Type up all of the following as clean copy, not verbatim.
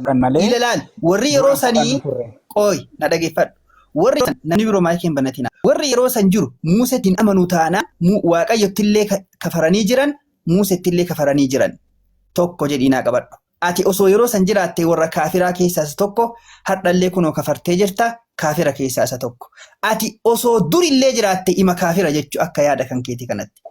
Kan malee Ila laal warri yeroo dura sanii fudhannu turre. qooy na dhageeffadhu. Warri namni biroo maayikii hin banatina. Warri yeroo san jiru Muusetti hin amanu taanaan Waaqayyottillee kafaranii jiran, Muusettillee kafaranii jiran. Tokko jedhii naa qabadhu. Ati osoo yeroo san jiraattee warra kaafiraa keessaa isa tokko, hardhallee kunoo kafartee jirta, kaafira keessaa isa tokko. Ati osoo durillee jiraatte ima kaafira jechuu akka yaada kan keetii kanatti.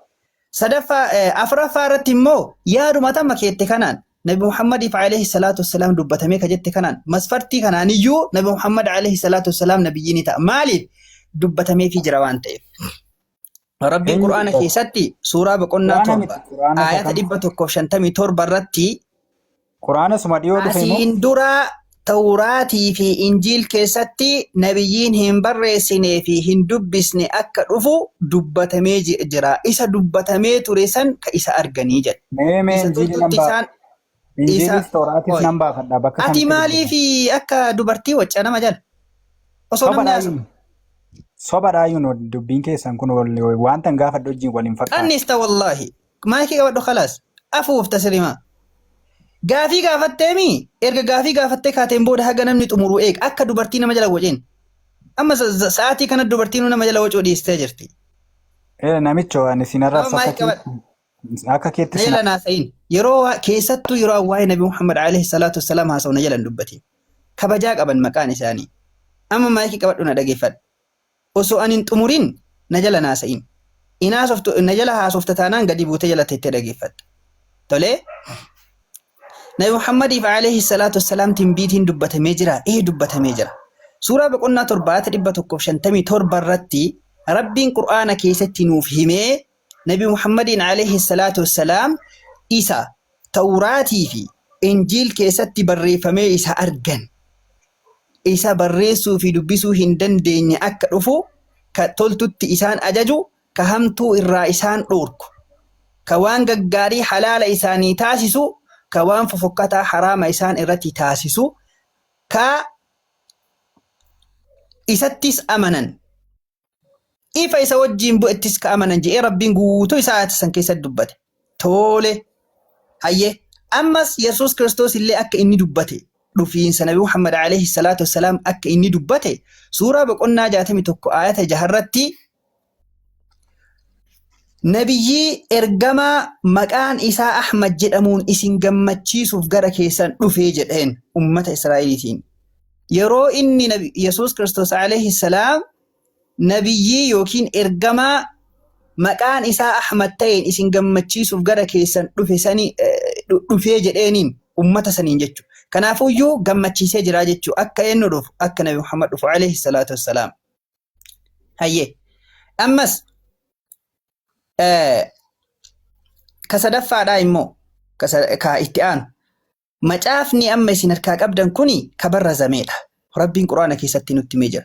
Sadaffaa afraffaa irratti immoo yaaduma tamma keette kanaan Nabi Muhammadiif alayhi salaatu wassalaam dubbatamee ka jette kanaan masfartii kanaaniyyuu Nabi Muhammad alayhi salaatu wassalaam nabiyyii ni ta'a. Maaliif dubbatameefii jira waan ta'eef. Rabbiin Eenyu Qur'aana dubbate? keessatti suuraa boqonnaa Qur'aana 7 miti, Qur'aana isa aayata kam? 157 irratti Qur'aana suma dhiyoo dhufe moo? asiin dura Tawraatii fi Injiil keessatti nabiyyiin hin barreessinee fi hin dubbisne akka dhufu dubbatamee jira. Isa dubbatamee ture san ka isa arganii jedhe. Mee mee Isa Injiilii nan toltutti baa isaan isa Injiilis Tawraatis qoy. nan baafadha bakka Ati kamitti maaliif dubbatan? akka dubartii wacca nama jala? Osoo namni haasa'u. Sobadhaayyuun sobadhaayyuun dubbiin keessan kun wanta hin gaafadhu wajjin wal hin fakkaatu. Xannista wallaahi. Maayikii qabadhu khalaas. Afuufta sirima. Gaafii gaafatteemi erga gaafii gaafattee kaateen booda haga namni xumuru eeg akka dubartii nama jala wacin. Amma sa'aatii kana dubartiin nama jala wacuu dhiistee jirti. Eh, namicho ani sin Amma arrabsu akka maayikii qabadhu. keetti akka keetti Na sin jala naasa'iin. Yeroo keessattuu yeroo waa'ee Nabi Muhammad alayhi salaatu wassalaam haasa'u na jala hin dubbatin. Kabajaa qaban maqaan isaanii. Amma maayikii qabadhu na dhageeffadhu. Osoo ani hin xumurin na jala naasa'in. In haasoftu na jala haasofta taanaan gadi buutee jala teettee dhageeffatta. Tolee? Nabi Muhammadiif alayhi salaatu wassalaam timbiitiin dubbatamee jira. Ee dubbatamee jira. Suuraa boqonnaa 7 ayata 157 irratti Rabbiin Qur'aana keessatti nuuf himee Nabi Muhammadiin alayhi salaatu wassalaam isa Tawraatii fi Injiil keessatti barreeffamee isa argan, isa barreessuu fi dubbisuu hin dandeenye akka dhufu, ka toltutti isaan ajaju, ka hamtuu irraa isaan dhoorku, ka waan gaggaarii halaala isaanii taasisu, ka waan fofokkataa haraama isaan irratti taasisu, ka isattis amanan. Ifa isa wajjiin bu'ettis ka amanan je'ee Rabbiin guutuu isaa ayata san keessatti dubbate. Toole. Hayyee. Ammas Yesuus Kiristoos illee akka inni dubbate dhufiinsa Nabi Muhammad alayhi salaatu wassalaam akka inni dubbate suuraa boqonnaa 61 ayata jaharratti Nabiyyii ergamaa maqaan isaa Ahmad jedhamuun isin gammachiisuuf gara keessan dhufee jedheen ummata Israa'eliitiin. Yeroo inni Yesuus Kiristoos alayhi salaam nabiyyii yookiin ergamaa maqaan isaa Ahmad ta'een isin gammachiisuuf gara keessan dhufe sani dhufee jedheeniin ummata saniin jechuudha. Kanaafuyyuu gammachiisee jira jechuudha. Akka eenyu dhufu akka Nabi Muhammad dhufu alayhi salaatu wassalaam. Hayyee. Ammas ka sadaffaadhaa immoo ka itti aanu Macaafni amma isin harkaa qabdan kuni ka barrazameedha. Rabbiin Qur'aana keessatti nutti himee jira.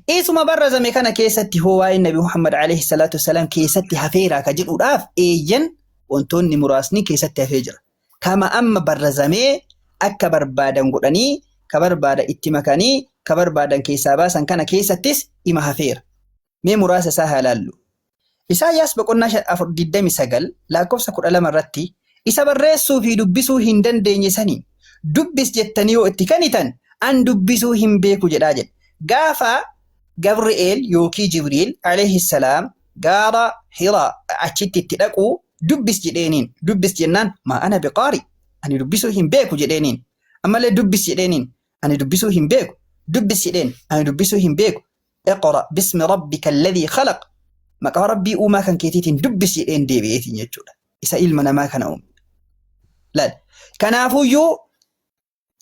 Isuma barrazame kana keessatti hoo waa'een Nabi Muhammad alayhi salaatu wassalaam keessatti hafeeraa ka jedhuudhaaf eeyyan wantoonni muraasni keessatti hafee jira. Kama amma barrazamee akka barbaadan godhanii ka barbaadan itti makanii ka barbaadan keessaa baasan kana keessattis ima hafeera. Mee muraasa isaa haa ilaallu. Isaayyaas boqonnaa 29 lakkoofsa 12 irratti isa barreessuu fi dubbisuu hin dandeenye saniin dubbis jettanii yoo itti kenitan an dubbisuu hin beeku jedhaa jedhe. Gaafa Gabri'eel yookii Jibriil alayhi salaam gaara Hiraa achitti itti dhaqu dubbis jedheeniin. Dubbis jennaan maa ana biqaari ani dubbisuu hin beeku jedheeniin. Ammallee dubbis jedheeniin ani dubbisuu hin beeku. Dubbis jedheen ani dubbisuu hin beeku. Iqra bismi rabbika alladhii khalaq maqaa rabbii uumaa kan keetiitiin dubbisi jedheen deebi'eetiin jechuudha. Isa ilma namaa kana uume. Laal. Kanaafuyyuu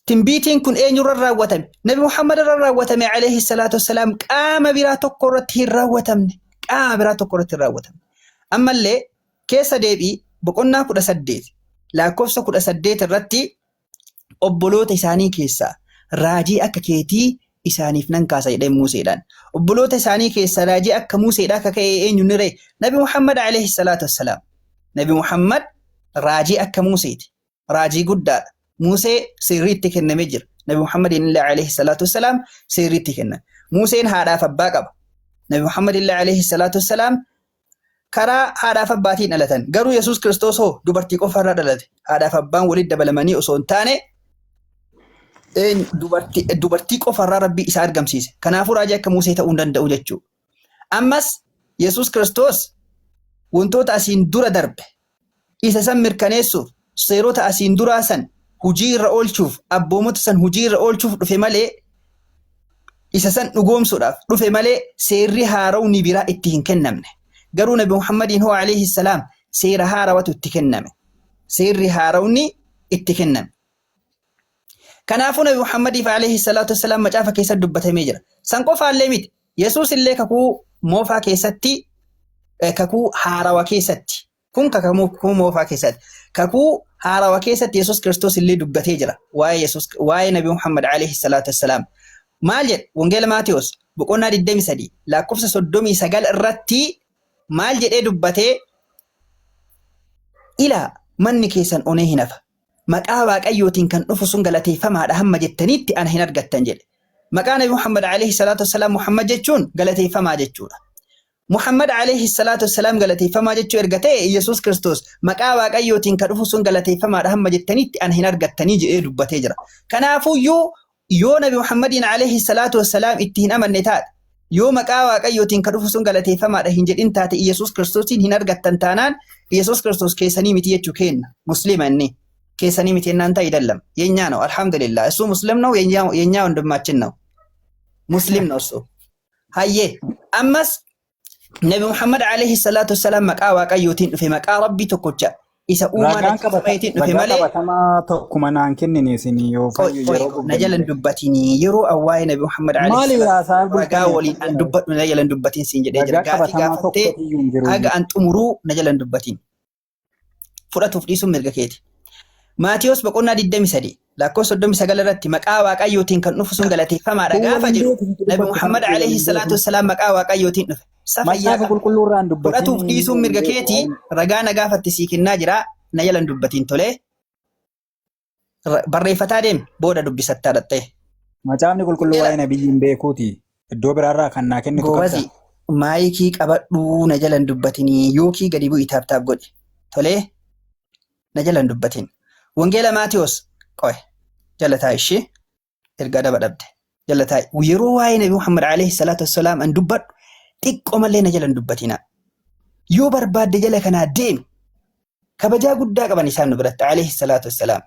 timbiitiin kun eenyurra raawwatame? Nabi Muhammad irra raawwatame alayhi salaatu wassalaam qaama biraa tokko irratti hin raawwatamne. Qaama biraa tokko irratti hin raawwatamne. Ammallee keessa deebii boqonnaa 18 lakkoofsa 18 irratti obboloota isaanii keessaa raajii akka keetii isaaniif nan kaasa jedhee Museedhaan. Obboloota isaanii keessaa raajii akka Museedhaa akka ka'e eenyu ni ree? Nabi Muhammad alayhi salaatu wassalaam. Nabi Muhammad raajii akka Museeti. Raajii guddaadha. Musee seerri itti kennamee jira. Nabi Muhammad illee alayhi salaatu wassalaam seerri itti kenname. Museen haadhaaf abbaa qaba. Nabi Muhammad illee alayhi salaatu wassalaam karaa haadhaaf abbaatiin dhalatan. Garuu Yesuus Kiristoos hoo dubartii qofa irraa dhalate. Haadhaaf abbaan walitti dabalamanii osoo hin taane Dubartii qofarraa Rabbi isa argamsiise. Kanaafuu raajii akka Musee ta'uu hin danda'u jechuudha. Ammas Yesuus Kiristoos wantoota asiin dura darbe isa san mirkaneessuuf, seerota asiin duraa san hujii irra oolchuuf, abboomota san hujii irra oolchuuf dhufe malee, isa san dhugoomsuudhaaf dhufe malee, seerri haarawni biraa itti hin kennamne. Garuu Nabi Muhammadiin hoo alayhi salaam seera haarawatu itti kenname. Seerri haarawni itti kenname. Kanaafuu Nabi Muhammadiif alayhi salaatu wassalaam macaafa keessatti dubbatamee jira. San qofaallee miti. Yesuus illee kakuu moofaa keessatti, kakuu haarawa keessatti, kun kakuu moofaa keessatti, kakuu haarawa keessatti Yesuus Kiristoos illee dubbatee jira. Waa'ee Yesuus, waa'ee Nabi Muhammad alayhi salaatu wassalaam. Maal jedhe? Wangeela Maatiyos boqonnaa 23 lakkoofsa 39 irratti maal jedhee dubbatee? Ilaa, manni keessan onee hin hafa. Maqaa Waaqayyootiin kan dhufu sun galateeffamaadha hamma jettaniitti ana hin argattan jedhe. Maqaa Nabi Muhammad alayhi salaatu wassalaam, Muhammad jechuun galateeffamaa jechuudha. Muhammad alayhi salaatu wassalaam galateeffamaa jechuu erga ta'e, Yesuus Kiristoos maqaa Waaqayyootiin kan dhufu sun galateeffamaadha hamma jettaniitti ana hin argattanii jedhee dubbatee jira. Kanaafuyyuu yoo Nabi Muhammadiin alayhi salaatu wassalaam itti hin amanne taate, yoo maqaa Waaqayyootiin kan dhufu sun galateeffamaadha hin jedhin taate, Yesuus Kiristoosiin hin argattan taanaan Yesuus Kiristoos keessanii miti jechuu kenna. Muslima inni keessanii miti እናንተ አይደለም፣ የኛ ነው። አልሐምዱሊላህ፣ እሱ ሙስሊም ነው፣ የኛ ወንድማችን ነው። ሙስሊም ነው እሱ። Hayyee, ammas Nabi Muhammad alayhi salaatu wassalaam maqaa Waaqayyootiin dhufe, maqaa Rabbii tokkocha isa uumaa Ragaan qabata dachii dhufe ragaa malee qabatamaa tokkuma naan kennine isin yoo Qoy fayyu qoy yeroo na gubdan jalan dubbatinii. Yeroo awwaa'ee Nabi Muhammad alayhi Maali salaatu haasaa ragaa bultanii waliin an dubbadhu na jalan dubbatin siin jedhee jira. Ragaa Gaafii qabatamaa gaafattee tokkotu iyyuu hin jiru. Haga an xumuruu na jalan dubbatin. Fudhatuuf dhiisuun mirga keeti. Maatiyos boqonnaa 23 lakkoofsa 39 irratti maqaa Waaqayyootiin kan dhufu sun galateeffamaadha Kun gaafa waliin jedhu beeku Nabi dubbatu Muhammad kan alayhi waliin salaatu beeku. wassalaam maqaa Waaqayyootiin dhufe. Safayyaa Macaafa qaba. qulqulluu irraan Fudhatuuf dubbatin dhiisuun mirga keeti. Ragaa na gaafatte sii kennaa jira, na jalan dubbatiin tolee. Barreeffataa deemi, booda dubbisattaa dhattee. Macaafni qulqulluu waa'ee nabiyyi hin beekuuti. Iddoo biraarraa kan naa kennitu qabda. Goobazi, maayikii qabadhuu na jalan dubbatinii yookii gadi bu'i, tap tap godhi. Tolee, na jalan dubbatin. Wangeela Maatiyos qoy jala taa'i, ishee ergaa daba dhabde. Jala taa'i. Yeroo waa'ee Nabi Muhammad alayhi salaatu wassalaam an dubbadhu xiqqoo malee na jalan dubbatina. Yoo barbaadde jala kanaa deemi. Kabajaa guddaa qaban isaan nu biratti alayhi salaatu wassalaam.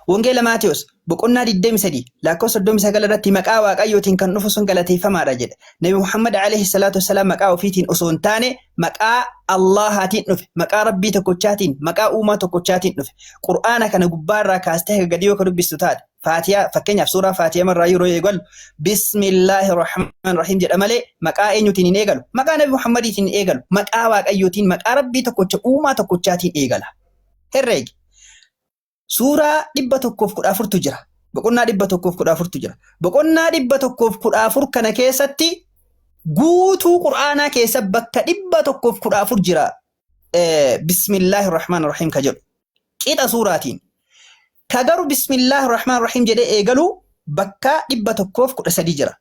Wangeela Maatiyos boqonnaa 23 lakkoofsa 39 irratti maqaa Waaqayyootiin kan dhufu sun galateeffamaadha jedha. Nabi Muhammad alayhi salaatu wassalaam maqaa ofiitiin osoo hin taane maqaa Allahaatiin dhufe, maqaa Rabbii tokkochaatiin, maqaa uumaa tokkochaatiin dhufe. Qur'aana kana gubbaarraa kaastee haga gadi yoo ka dubbistu taate, Faatiyaa fakkeenyaaf suuraa Faatiyaa irraa yeroo eegalu Bismillaahi Rahmaan Rahiim jedha malee maqaa eenyuutiin hin eegalu? Maqaa Nabi Muhammadiitiin hin eegalu. Maqaa Waaqayyootiin, maqaa Rabbii tokkocha uumaa tokkochaatiin eegala. Herreegi. Suuraa 114tu jira. Boqonnaa 114tu jira. Boqonnaa 114 kana keessatti, guutuu Qur'aanaa keessa bakka 114 jira. Bismillaahi Rahmaan Rahiim ka jedhu. Qixa suuraatiin. Ka garuu Bismillaahi Rahmaan Rahiim jedhee eegalu bakka 113 jira.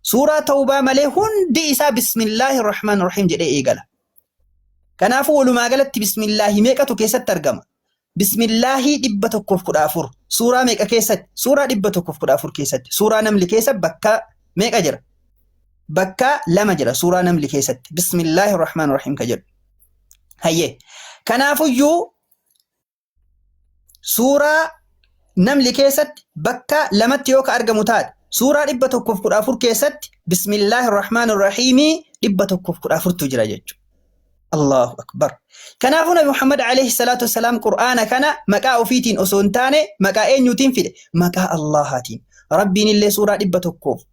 Suuraa Tawbaa malee hundi isaa Bismillaahi Rahmaan Rahiim jedhee eegala. Kanaafuu walumaa galatti Bismillaahi meeqatu keessatti argama? Bismillaahii 114. Suuraa meeqa keessatti? Suuraa 114 keessatti. Suuraa Namli keessa bakka meeqa jira? Bakka lama jira suuraa Namli keessatti. Bismillaahi Rahmaan Rahiim ka jedhu. Hayyee. Kanaafuyyuu suuraa Namli keessatti bakka lamatti yoo ka argamu taate, suuraa 114 keessatti Bismillaahi Rahmaan Rahiimii 114tu jira jechuudha. Allahu akbar. Kanaafuu Nabi Muhammad alayhi salaatu wassalaam Qur'aana kana maqaa ofiitiin osoo hin taane maqaa eenyuutiin fide? Maqaa Allahaatiin. Rabbiin illee suuraa 100f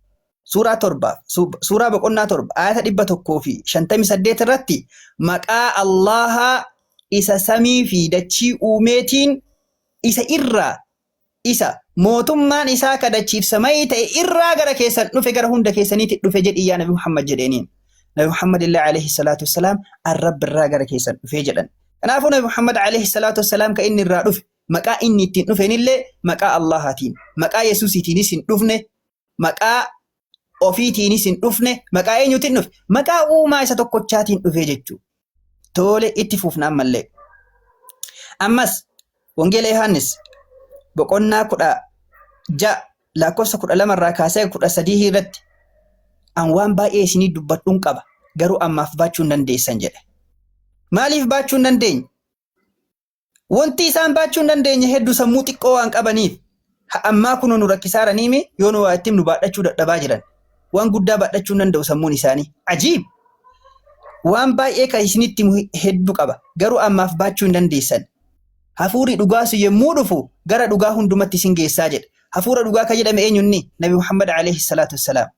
suuraa 7f suuraa boqonnaa 7 ayata 158 irratti maqaa Allahaa isa samii fi dachii uumeetiin, isa irraa, isa mootummaan isaa ka dachiif samayii ta'e irraa gara keessan dhufe, gara hunda keessaniitti dhufe jedhi yaa Nabi Muhammad jedheeniin. Nabi Muhammad illee alayhi salaatu wassalaam an Rabbi irraa gara keessan dhufee jedhan. Kanaafuu Nabi Muhammad alayhi salaatu wassalaam ka inni irraa dhufe, maqaa inni ittiin dhufeen illee maqaa Allahaatiin, maqaa Yesuusiitiinis hin dhufne, maqaa ofiitiinis hin dhufne, maqaa eenyuutiin dhufe? Maqaa uumaa isa tokkochaatiin dhufe jechuudha. Tole, itti fufna ammallee. Ammas Wangeela Yohaannis boqonnaa kudha 6 lakkoofsa 12 irraa kaasee 13 irratti an waan baay'ee isinii dubbadhuun qaba garuu ammaaf baachuu hin dandeessan jedhe. Maaliif baachuu hin dandeenye? Wanti isaan baachuu hin dandeenye hedduu sammuu xiqqoo waan qabaniif ha ammaa kunoo nu rakkisaaraniimi yoo nu waa itti himnu baadhachuu dadhabaa jiran. Waan guddaa baadhachuu hin danda'u sammuun isaanii. Ajiib! Waan baay'ee kan isinitti himu hedduu qaba garuu ammaaf baachuu hin dandeessan. Hafuurri dhugaa sun yommuu dhufu gara dhugaa hundumatti isin geessaa jedhe. Hafuura dhugaa kan jedhame eenyu inni? Nabi Muhammad alayhi salaatu wassalaam.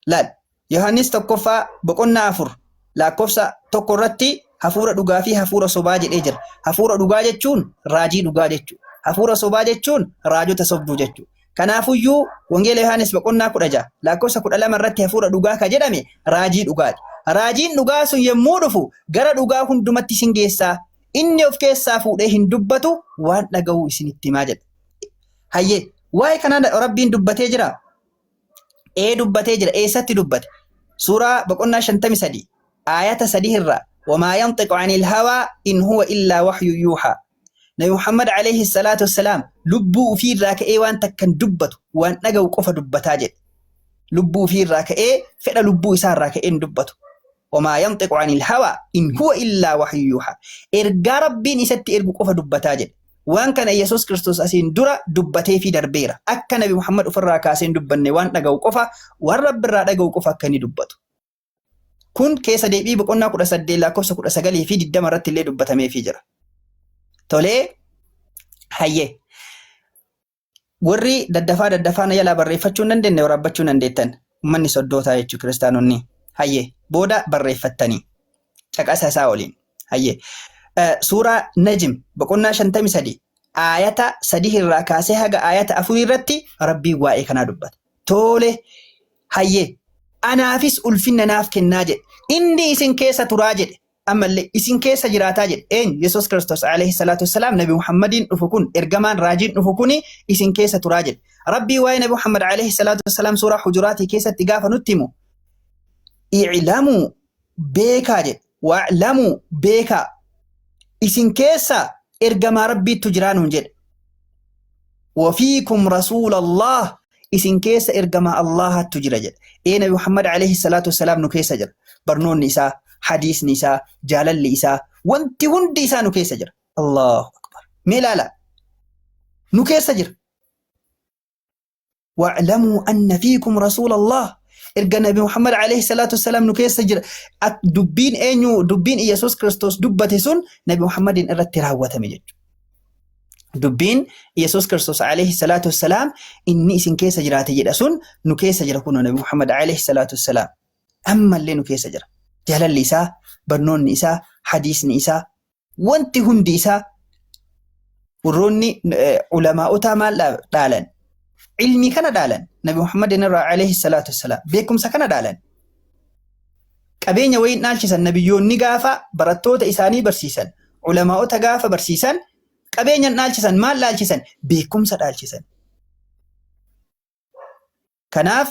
Laal. Yohaannis tokkoffaa boqonnaa 4 lakkoofsa 1 irratti hafuura dhugaa fi hafuura sobaa jedhee jira. Hafuura dhugaa jechuun raajii dhugaa jechuudha. Hafuura sobaa jechuun raajota sobduu jechuudha. Kanaafuyyuu Wangeela Yohaannis boqonnaa 16 lakkoofsa 12 irratti hafuura dhugaa ka jedhame raajii dhugaati. Raajiin dhugaa sun yommuu dhufu gara dhugaa hundumatti isin geessaa. Inni of keessaa fuudhee hin dubbatu waan dhaga'uu isinitti himaa jedha. Hayyee waa'ee kanaa Rabbiin dubbatee jiraa? Ee dubbatee jira. Eessatti dubbate? Suuraa boqonnaa 53 aayata 3 irraa wamaa yanxiqu anil hawaa in huwa illaa waxyu yuuhaa. Nabi Muhammad alayhi salaatu wassalaam lubbuu ufii irraa ka'ee waan takkan dubbatu waan dhaga'u qofa dubbataa jedhe. Lubbuu ufii irraa ka'ee fedha lubbuu isaa irraa ka'ee hin dubbatu. Wamaa yanxiqu anil hawaa in huwa illaa waxyu yuuhaa. Ergaa Rabbiin isatti ergu qofa dubbataa jedhe. Waan kana Yesuus Kiristoos asiin dura dubbateefii darbeera. Akka Nabi Muhammad ofirraa kaasee hin dubbanne waan dhaga'u qofa, waan Rabbirraa dhaga'u qofa akka inni dubbatu. Kun keessa deebii boqonnaa 18 lakkoofsa 19 fi 20 irratti illee dubbatameefii jira. Tolee, hayyee. Warri daddafaa daddafaa na jalaa barreeffachuu hin dandeenye waraabbachuu hin dandeettan. Uummanni soddootaa jechuun kiristaanonni. Hayyee booda barreeffattanii caqasa isaa waliin. Hayyee suuraa Najim boqonnaa 53 aayata 3 irraa kaasee haga aayata 4 irratti Rabbiin waa'ee kanaa dubbata. Tole hayyee anaafis ulfinna naaf kennaa jedhe. Inni isin keessa turaa jedhe. Ammallee isin keessa jiraataa jedhe. Eenyu? Yesuus Kiristoos alayhi salaatu wassalaam Nabi Muhammadiin dhufu kun ergamaan raajiin dhufu kuni isin keessa turaa jedhe. Rabbii waa'ee Nabi Muhammad alayhi salaatu wassalaam suuraa Hujuraatii keessatti gaafa nutti himu i'lamuu beekaa jedhe. Wa'lamuu beekaa isin keessa ergamaa Rabbiittu jiraa nuun jedhe. Wafiikum rasuulallah isin keessa ergamaa Allahattu jira jedha. Ee Nabi Muhammad alayhi salaatu wassalaam nu keessa jira. Barnoonni isaa, hadiisni isaa, jaalalli isaa, wanti hundi isaa nu keessa jira. Allahu akbar. Mee ilaala. Nu keessa jira. Wa'lamuu anna fiikum rasuulallah. Erga Nabi Muhammad alayhi salaatu wassalaam nu keessa jira. Dubbiin eenyu dubbiin Iyyasuus Kiristoos dubbate sun Nabi Muhammadin irratti raawwatame jechuudha. Dubbiin Yesuus Kiristoos alayhi salaatu wassalaam inni isin keessa jiraate jedha sun nu keessa jira kunoo Nabi Muhammad alayhi salaatu wassalaam ammallee nu keessa jira. Jaalalli isaa, barnoonni isaa, hadiisni isaa, wanti hundi isaa warroonni ulamaa'otaa maal dhaalan? Ilmii kana dhaalan. Nabi Muhammad irraa alayhi salaatu wassalaam beekumsa kana dhaalan. Qabeenya wayiin dhaalchisan nabiyyoonni gaafa barattoota isaanii barsiisan, ulamaa'ota gaafa barsiisan qabeenya hin dhaalchisan maal dhaalchisan? Beekumsa dhaalchisan. Kanaaf